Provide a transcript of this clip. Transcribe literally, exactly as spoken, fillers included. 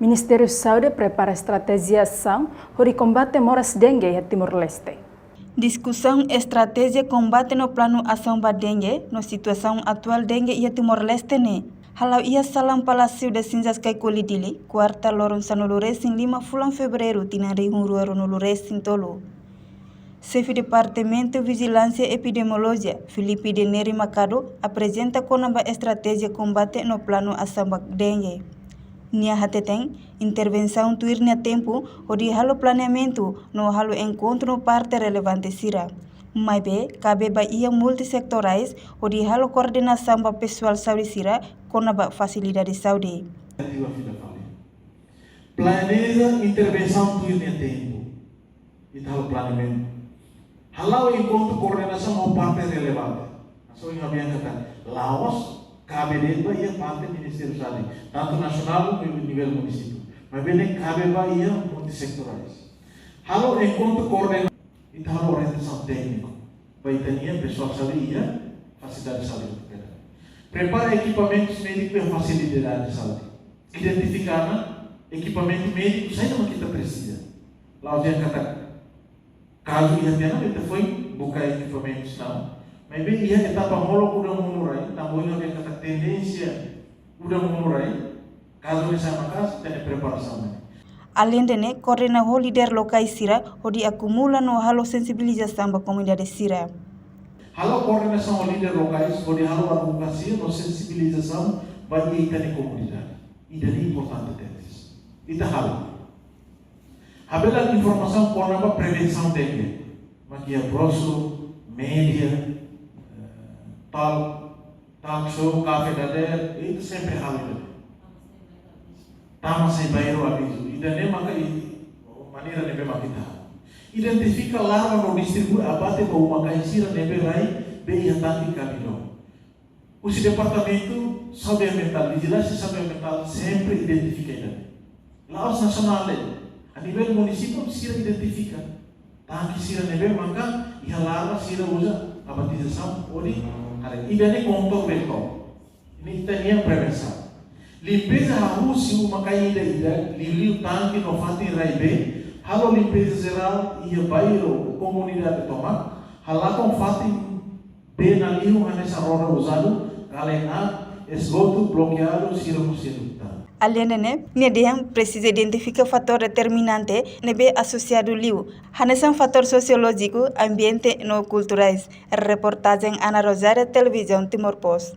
Ministériu Saúde prepara estratéjia asaun hodi kombate moras dengue iha Timor-Leste. Diskusaun estratéjia kombate no planu asaun ba dengue no situasaun atuál dengue iha Timor-Leste ne'e hala'o iha Salan Palásiu das Cinzas Caicoli, Dili, kuarta loron sanulu-resin-lima fulan Fevereiru tinan rihun rua ruanulu-resin-tolu. Xefe Departamentu Vijilánsia Epidemiolójia, Filipe de Neri Machado, aprezenta kona-ba estratéjia kombate no planu asaun ba dengue. Nia hateten, intervensaun tuir nia tempu hodi halo planeamentu no halo enkontru no parte relevante sira. Maibé, kabe ba iha multisetorais hodi halo koordenasaun ba pesoál saúde sira kona-ba fasilidade saúde. Planeja intervensaun tuir nia tempu. Ita halo planeamentu. Hala'o enkontru koordenasaun ho parte relevante. Hanesan ohin ha'u dehan katak, la'ós kabe de'it ba iha parte Ministériu Saúde, tantu nasionál komu nivel munisípiu. Maibé ne'e kabe ba iha multisetorais. Halo enkontru koordena-, ita halo orientasaun tékniku ba ita-nia pesoál saúde iha fasilidade saúde. Prepara ekipamentus médiku iha fasilidade saúde. Identifika ona ekipamentu médiku saida mak ita presiza. La'ós dehan katak, kazu iha tiha ona ita foin buka ekipamentus, lae. Maibé iha etapa molok udan monu rai, tanba ohin ha'u dehan katak tendénsia udan monu rai, kazu ne'e sai maka'as, ita-nia preparasaun ne'e. Aleinde ne'e, koordena ho líder lokais sira hodi akumula no halo sensibilizasaun ba komunidade sira. Halo koordenasaun ho líder lokais hodi halo advokasia no sensibilizasaun ba iha ita-nia komunidade. Ida-ne'e importante tebes. Ita halo. Habelar informasaun kona-ba prevensaun dengue. Mak iha brosur, média, eh, talk, talk show, kafé dadeer, ita sempre halo ida. Tama sai bairru avizu. Ida-ne'e maka i-, maneira ne'ebé mak ita halo. Identifika, larva no distribui abate ba uma-kain sira ne'ebé rai be iha tangki kabilon. Husi Departamentu Saúde Ambientál, Vijilánsia Saúde Ambientál sempre identifika ida-ne'e. La'ós nasionál de'it, a nivel munisípiu sira identifika tangki sira ne'ebé maka iha larva, sira uza abatizasaun hodi haree. Ida-ne'e kontrolu vetor. Ne'e ita-nia prevensaun. Limpeza hahú husi uma-kain ida-ida, liuliu tangki no fatin rai bee, halo limpeza jerál iha bairru, komunidade tomak, halakon fatin bee nalihun hanesan roda uzadu, kalen aat, esgotu blokeadu, sira mós sei luta. Aleinde ne'e, nia dehan presiza identifika fatór determinante ne'ebé asosiadu liu, hanesan fatór sosiolójiku, ambiente no kulturais. Reportajen Ana Rosária, Televizaun Timor Post.